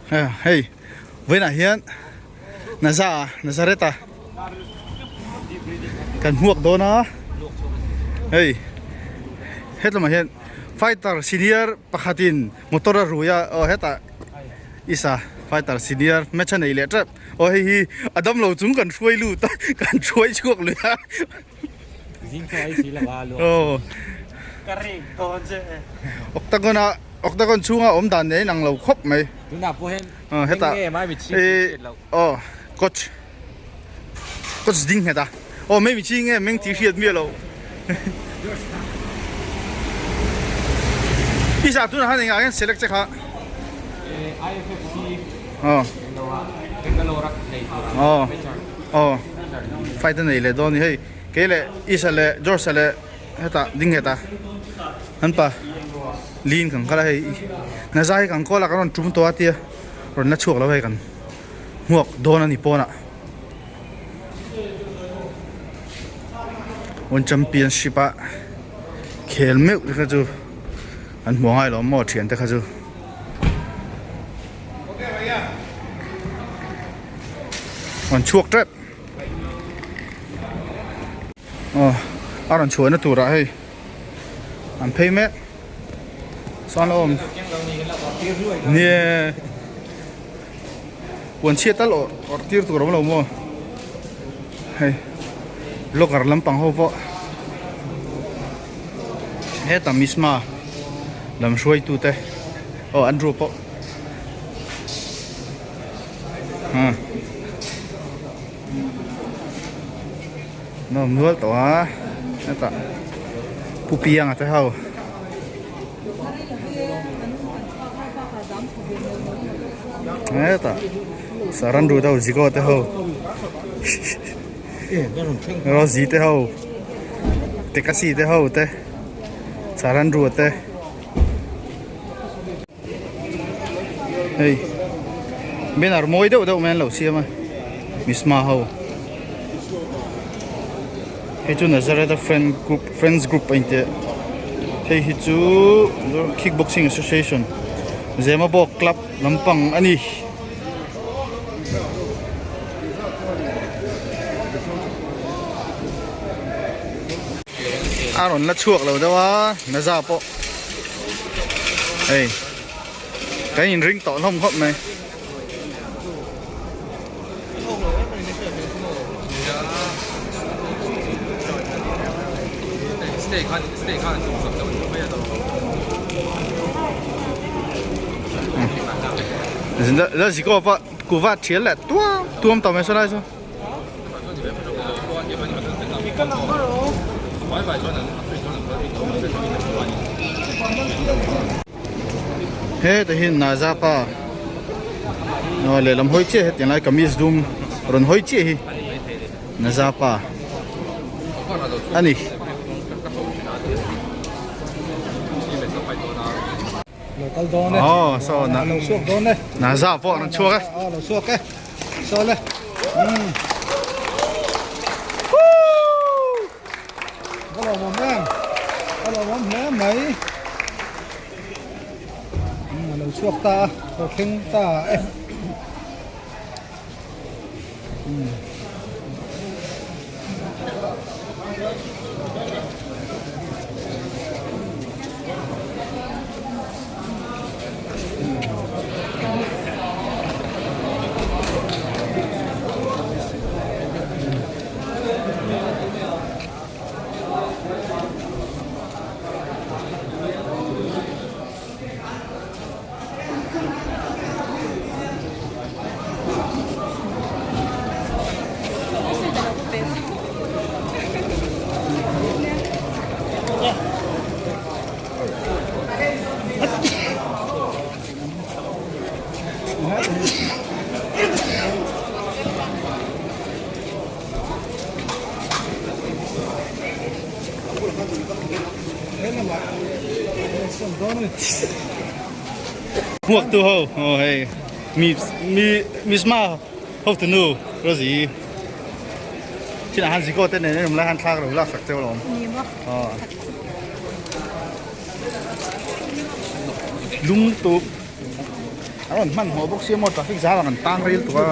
Hei vawiinah hian Naza Nazareth a kan hmuak dawn a hei hetlawmah hian fighter senior pakhatin motor a rui a aw hetah isa fighter senior match a nei leh tep aw hei hi a damlo chung kan hruai lut a kan hruai chhuak lui a. Aw octagon a octagon chhunga awm dan nen ang lo khawp mai aw hetah ih aw coach coach ding nghet a aw mai michi nge meng tih hriat miah loh i zah tunah khan engah nge select che kha aw aw aw fight a nei leh dawn a ni hei kei leh Isa leh George-a leh hetah ding nghet a an pa lin kan kal a hei Naza hi kan call a kan rawn tum tawh a tia rawn la chhuak lo hei kan hmuak dawn a ni pawnah one championship a khel meuh te kha chu an hmu angai lo maw thian te kha chu. Rawn chhuak tep. Aw a rawn chhuahna turah hei an phei mek chuan a awm nie puan chhiat tal awrh awrh tir tur a awm lo maw hei locker lampang ho pawh heta misma lam hruaitu te aw an ru pawh ah. An awm nual tawh a hetah pu pianga te ho hetah saran ru te ho ziko te ho rozi te ho tekasi te ho te saran ru te. Hei banner mawi deuh deuh mai an lo siam a misma ho hei chu Nazareth a friend group friends group a inti a hei hi chu kick boxing association Zemabawk club lampang a ni. A rawn la chhuak lo deuh a Naza pawh. Hei kan in ring tawh hlawm khawp mai. La ziko pawh kuva thial leh tuam tuam tawh mai saw lai saw. Heta hi Naza pa aw lehlam hawi chiah hetiang lai kamis dum rawn hawi chiah hi Naza pa a ni. Lo kal dawn e. Aw saw na. Lo chhuak dawn e. Naza pawh an chhuak e. Aw lo chhuak e. Saw le. Umm. Ka lawmawm em. Ka lawmawm hle mai. Umm a lo chhuak ta a. Lo thleng ta e. Umm. Hmuak tu ho aw hei mi mi misma ho tu nu Rosie thinah han ziko te nen an awm lai han thlak lo lak sak cheu alawm aw lung tuk. A rawn hmanhmawh bawk sia maw traffic zam ah kan tang ril tuk a.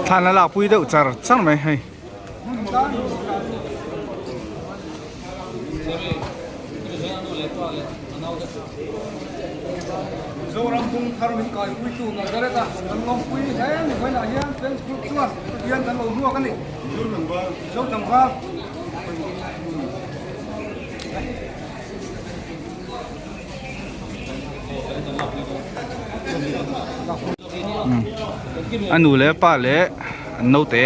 Thlan a lakpui deuh char char mai hei. Zoram kawng thar min kaipuitu Nazareth-a kan lawmpui hle ni vawiinah hian fans group chuan hian kan lo hmuak a ni. Mizo tlangval. A nu leh a pa leh an naute.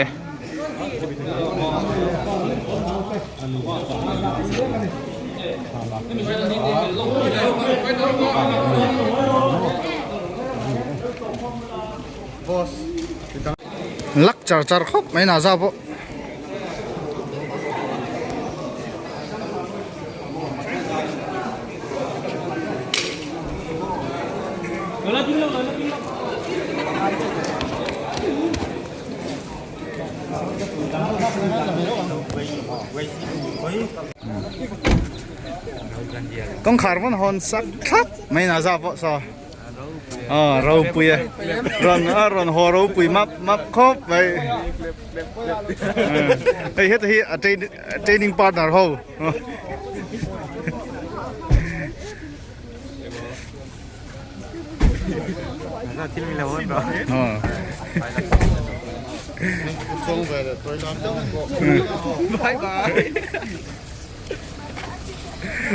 Lak char char khawp mai na za pawh. Kawngkhar vawn hawn sak thlap mai na za pawh saw aw ropui e rawn a rawn haw ropui map map khawp mai hei heta hi a training partner ho.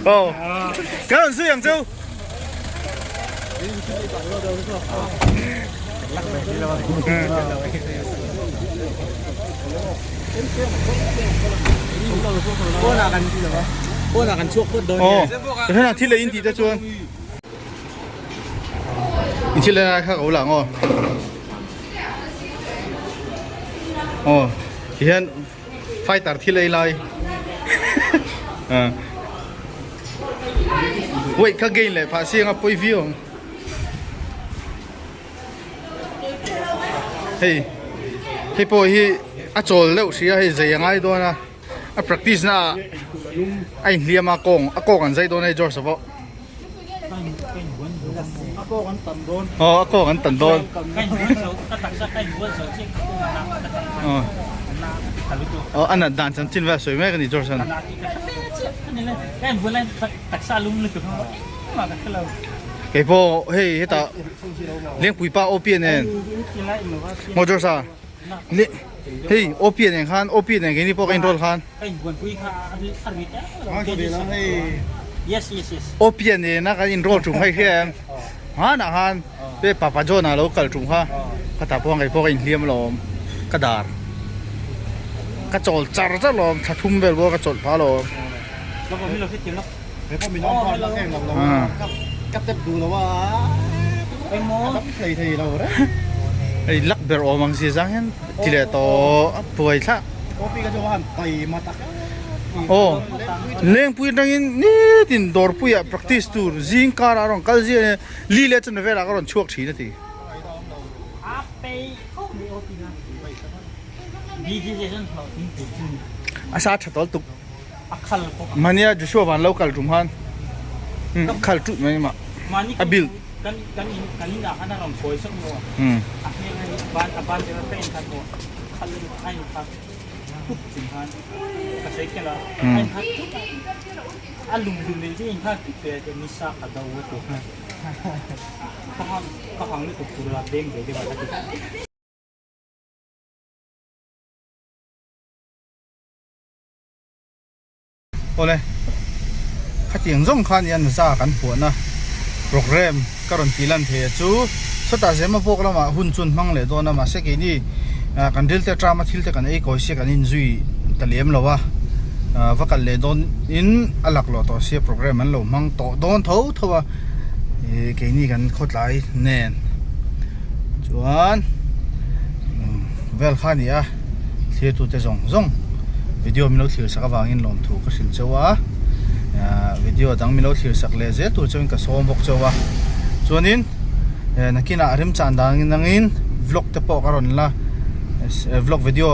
Ồ, cái lần sư yang chu. Ồ, thế nào thi lấy in thì ta chuan. In thi lấy kha ko lang aw. Aw, ti hian fighter thi lei lai. Weight kha gain leh phah siang a pawi viau ang. Hei, hei pawh hi a chawl deuh hria hei zei a ngai dawn a. A practice na ah a inhliam a kawng a kawng an zai dawn a hei George a pawh. Aw a kawng an tan dawn. Aw a nat dan chanchin vel a sawi mek a ni George an. Keipawh hei hetah Lengpui pa OP nen maw George a. Hei OP nen khan OP nen keini pawh ka inroll khan. OP nena kan inroll tum kha i hria em? Hmanah khan pe Papa John-a lo kal tum kha khatah pawh kei pawh ka inhliam alawm ka dar. Ka chawl char char lawm thla thum vel pawh ka chawlh phah lawm. Hei lak ber awm ang zia zang hian ti leh tawh a buai thlah. Aw lengpui atangin nitin dawrpuiah practice tur zing karah a rawn kal zia nia li leh chawhnu velah ka rawn chhuak thin a ti. A sa tha tawl tuk. Mania Joshua van lo kal tum khan khal tut mai mah a build. Awle, khatiang zawng khan hian za kan puahna program ka rawn tih lan thei a chu sawtah zema bawk lamah hun chun hmang leh dawn a mahse keini kan ril te atama thil te kan ei kawi sia kan inzui ta lem lo a va kal leh dawn in a laklawh tawh sia program an lo hmang tawh dawn tho tho a keini kan khawtlai nen chuan vel kha a ni a. Thlir tute zawng zawng video min lo thlir sak avangin lawmthu ka hrilh cheu a, video dang min lo thlir sak leh zel tur cheuin ka sawm bawk cheu a, chuanin nakinah remchan dangin angin vlog te pawh ka rawn la vlog video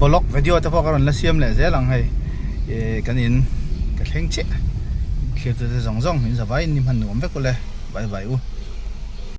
vlog video te pawh ka rawn la siam leh zel ang hei kan in ka thleng chiah thlir tute zawng zawng min zavaiin ni hman nuam vek ule bye bye u.